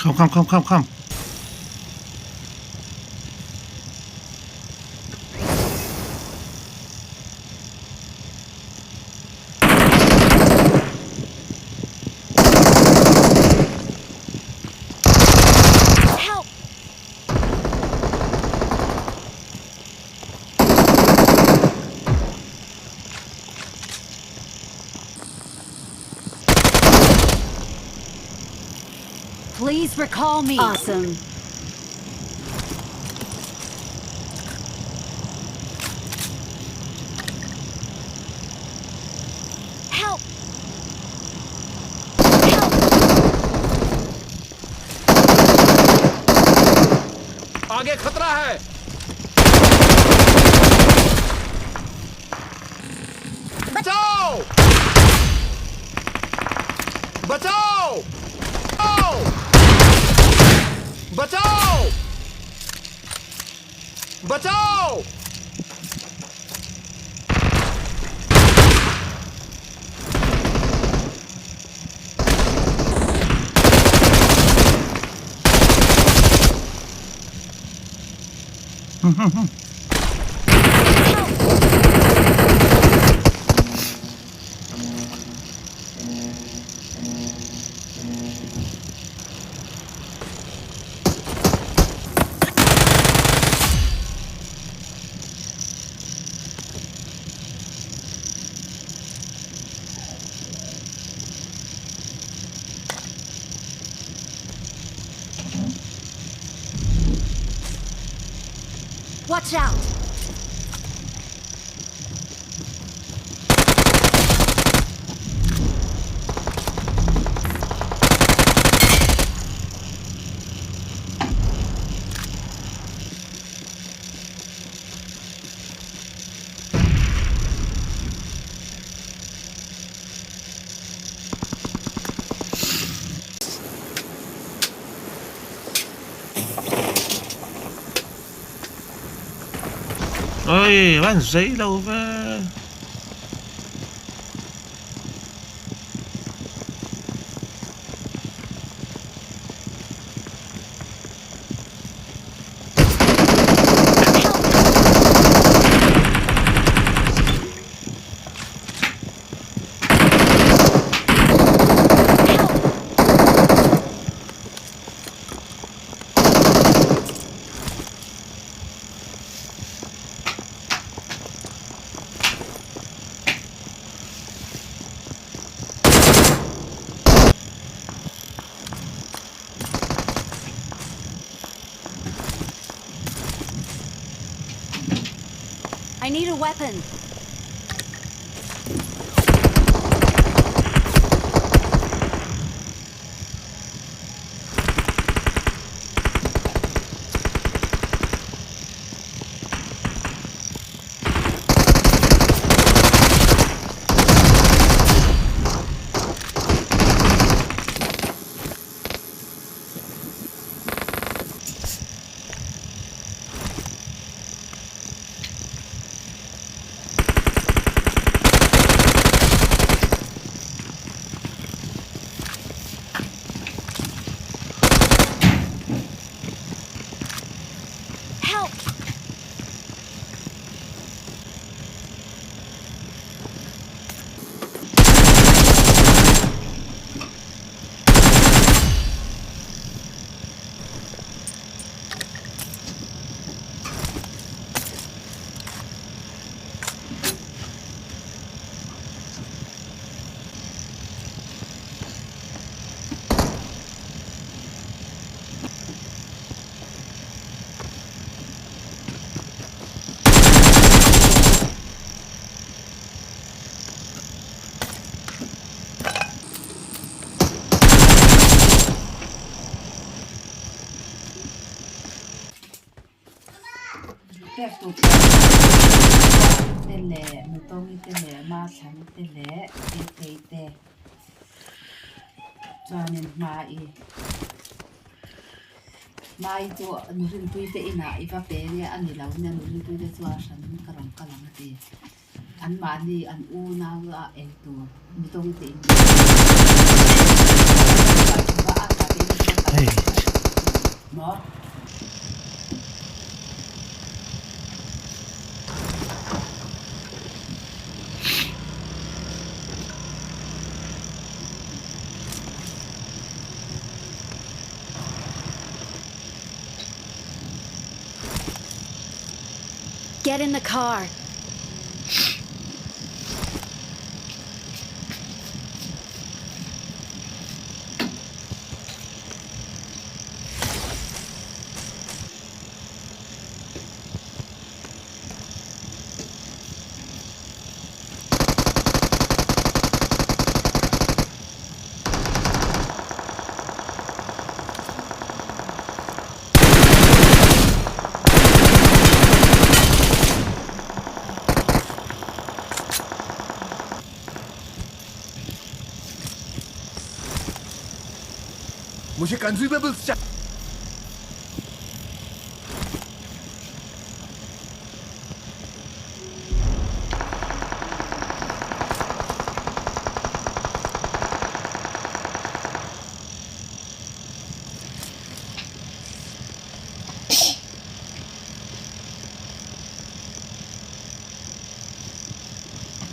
Come, come, come, come, come. Help! Please recall me. Awesome. Help! Help! आगे खतरा है बचाओ बचाओ आओ! बचाओ बचाओ Watch out! Oi, van zei lo ve. I need a weapon. Pek tur te leh Nutongi te leh Mathlan te leh Tetei te chuanin Hmai Hmai chu Nurinpui te inah i va pe nge a ni lo nia Nurinpui te chuan hran ka rawn kal ang a ti. Anmahni an unau a ei tur Nutongi te in maw. Get in the car. मुझे consumables चाहिए।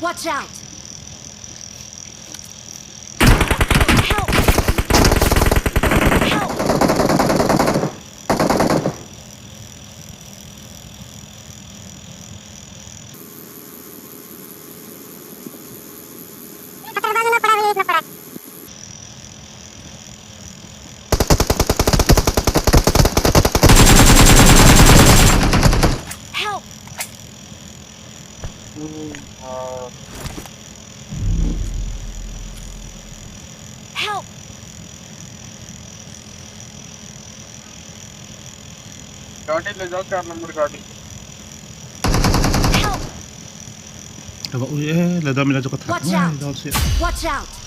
Watch out! Help! Help! Help! Help! गाड़ी ले जाओ चार नंबर गाड़ी। Help! Ka va ui e, la dam ila chu ka that Watch mai out! dawn sia. Watch out!